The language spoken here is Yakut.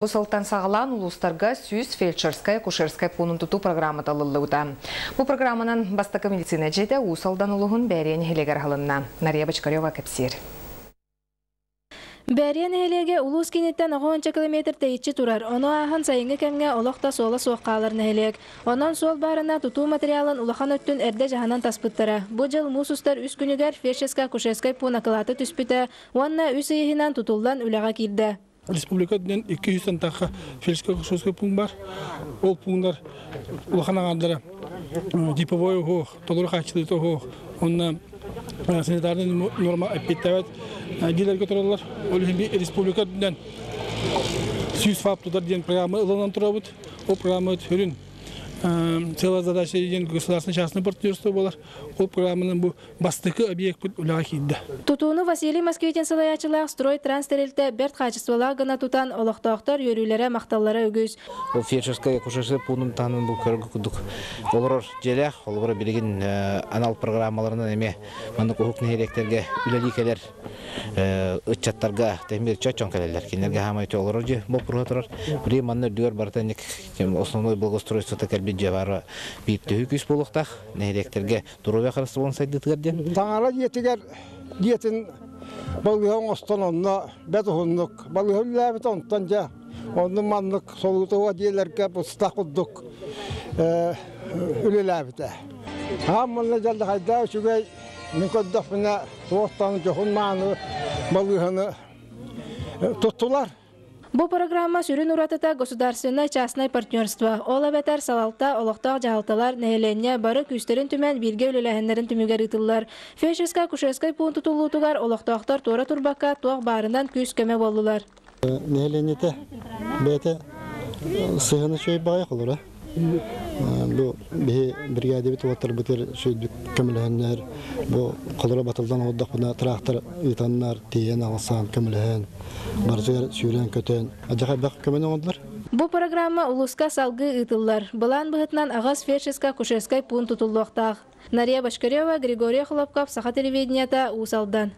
Бу сылтан саҕалаан улуустарга 100 фельдшерскай-акушерскай пуунун тутуу программата ылыллыбыта. Бу программанан бастакы медицина дьиэтэ Уус Алдан улууһун Бээрийэ нэһилиэгэр аһылынна. Нария Бочкарева кэпсиир. Бээрийэ нэһилиэгэ улуус кииниттэн оҕо километр тэйиччи турар, ону ааһан сайыҥҥы кэмҥэ олох да суола суох хаалар нэһилиэк. Онон суол баарына тутуу материалын улахан өттүн эрдэ дьаһанан таспыттара. Бу дьыл муус устар үс күнүгэр фельдшерскай-акушерскай пуун акылаата түспүтэ уонна үс ый иһинэн тутуллан үлэҕэ киирдэ. Республика үрдүнэн 200 тахха фельдшерско-акушерскай пуун бар. Ол пууннар улахан аҥаардара типовой оһох, толору хааччылыыта оһох, уонна санитарнай норма эппиэттээбэт дьиэлэргэ тураллар. Ол иһин республика үрдүнэн 100 ФАП тутар диэн программа ылынан турабыт. Ол программа сүрүн целая задача диэн государственное частное партнерство буолар. Ол программанан бу бастакы объекпыт үлэҕэ киирдэ. Тутууну Василий Москвитин салайааччылаах «Строй-Транс» тэрилтэ бэрт хаачыстыбалаах гына тутан, олохтоохтор үөрүүлэрэ, махталлара үгүс. Ол фельдшерскай акушерскай пуунун таһынан бу көрөргө курдук олорор дьиэлээх, холобура билигин анал программаларынан эмиэ маннык уһук нэһилиэктэргэ үлэлии кэлэр ыччаттарга тэмир чочон кэлэллэр. Кинилэргэ хаамай олорор дьиэ боппуруоһа турар. Билигин манна үрдүгэр барыта основной благоустройствота кэлбит дьиэ баара биир төһүү күүс буолуохтаах. Нэһилиэктэргэ Доруобуйа харыстабылын сайдыытыгар диэн. Таҥара дьиэтигэр дьиэтин балыыһа оҥостон онно бэрт уһуннук балыыһа үлэлээбитэ, онтон дьэ оннук маннык солуутуга дьиэлэргэ быстах курдук үлэлээбитэ. Аам манна дьаллахайдаа үчүгэй мин көрдөхпүнэ туохтан дьоһун мааны балыыһаны туттулар. Бу программа сүрүн уратыта государственнай-частнай партнерство, ол эбэтэр салалта, олохтоох дьаһалталар, нэһилиэнньэ бары күүстэрин түмэн бииргэ үлэлээһиннэрин түмүгэр ыытыллар. Фельдшерскай-акушерскай пуун тутуллуутугар олохтоохтор туора турбакка туох баарынан күүс-көмө буоллулар. Нэһилиэнньэтэ бэйэтэ сыһыана үчүгэй баҕайы холура. Бу биһи бригадабыт уолаттарбытыгар сүрдүк көмөлөһөннөр, бу холоро батылдан олордохпуна тыраахтар ыытаннар, тиийэн аҕалсаан көмөлөһөн, барытыгар сүүрэн-көтөн, адьаха элбэх көмөнү оҥордулар. Бу программа улууска салгыы ыытыллар. Былаан быһыытынан аҕыс фельдшерско-акушерскай пуун тутуллуохтаах. Нария Бочкарева, Григорий Хлопков, Саха телевидениета, Уус Алдан.